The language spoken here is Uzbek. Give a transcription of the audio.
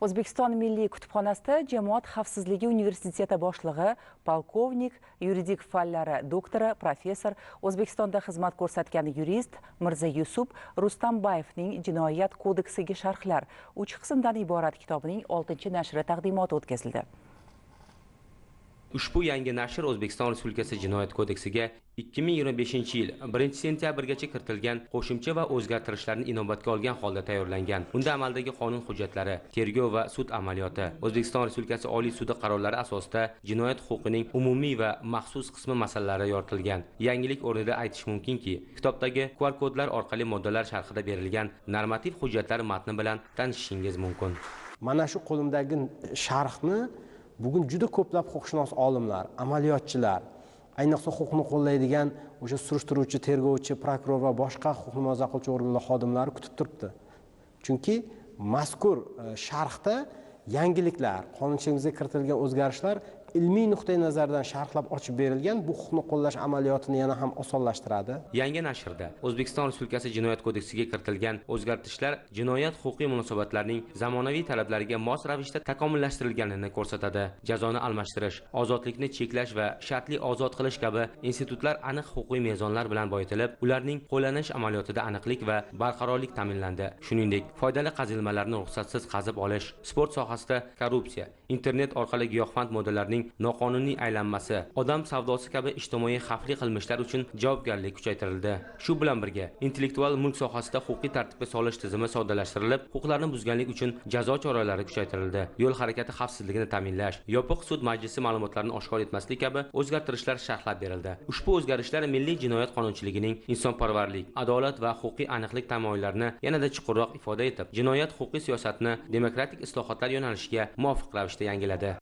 O'zbekiston Milliy kutubxonasida Jamoat xavfsizligi universiteti boshlig'i, polkovnik, yuridik fanlari doktori, professor, O'zbekistonda xizmat ko'rsatgan yurist Mirza Yusuf Rustambayevning Jinoyat kodeksiga sharhlar 3 qismdan iborat kitobining 6-nashri taqdimoti o'tkazildi. Ushbu yangi nashr O'zbekiston Respublikasi Jinoyat kodeksiga 2025-yil 1-sentyabrgacha kiritilgan qo'shimcha va o'zgartirishlarni inobatga olgan holda tayyorlangan. Unda amaldagi qonun hujjatlari, tergov va sud amaliyoti, O'zbekiston Respublikasi Oliy sudi qarorlari asosida jinoyat huquqining umumiy va maxsus qismi masalalari yoritilgan. Yangilik o'rnida aytish mumkinki, kitobdagi QR kodlar orqali moddalar sharhida berilgan normativ hujjatlar matni bilan tanishishingiz mumkin. Mana shu qo'limdagi sharhni bugun juda ko'plab huquqshunos olimlar, amaliyotchilar, ayniqsa huquqni qo'llaydigan o'sha surishtiruvchi, tergovchi, prokuror va boshqa huquqni muhofaza qiluvchi organlar xodimlari kutib turibdi. Chunki mazkur sharhda yangiliklar, qonunchiligimizga kiritilgan o'zgarishlar ilmiy nuqtai nazardan sharhlab ochib berilgan, bu huquqni qo'llash amaliyotini yana ham osonlashtiradi. Yangi nashrda O'zbekiston Respublikasi Jinoyat kodeksiga kiritilgan o'zgartirishlar jinoyat huquqiy munosabatlarning zamonaviy talablariga mos ravishda takomillashtirilganini ko'rsatadi. Jazoni almashtirish, ozodlikni cheklash va shartli ozod qilish kabi institutlar aniq huquqiy mezonlar bilan boyitilib, ularning qo'llanish amaliyotida aniqlik va barqarorlik ta'minlandi. Shuningdek, foydali qazilmalarni ruxsatsiz qazib olish, sport sohasida korrupsiya, internet orqali giyohvand moddalarning noqonuniy aylanmasi, odam savdosi kabi ijtimoiy xavfli qilmishlar uchun javobgarlik kuchaytirildi. Shu bilan birga, intellektual mulk sohasida huquqiy tartibga solish tizimi soddalashtirilib, huquqlarni buzganlik uchun jazo choralari kuchaytirildi. Yo'l harakati xavfsizligini ta'minlash, yopiq sud majlisi ma'lumotlarini oshkor etmaslik kabi o'zgartirishlar sharhlab berildi. Ushbu o'zgarishlar milliy jinoyat qonunchiligining insonparvarlik, adolat va huquqiy aniqlik tamoyillarini yanada chuqurroq ifoda etib, jinoyat huquqiy siyosatni demokratik islohotlar yo'nalishiga muvofiq ravishda yangiladi.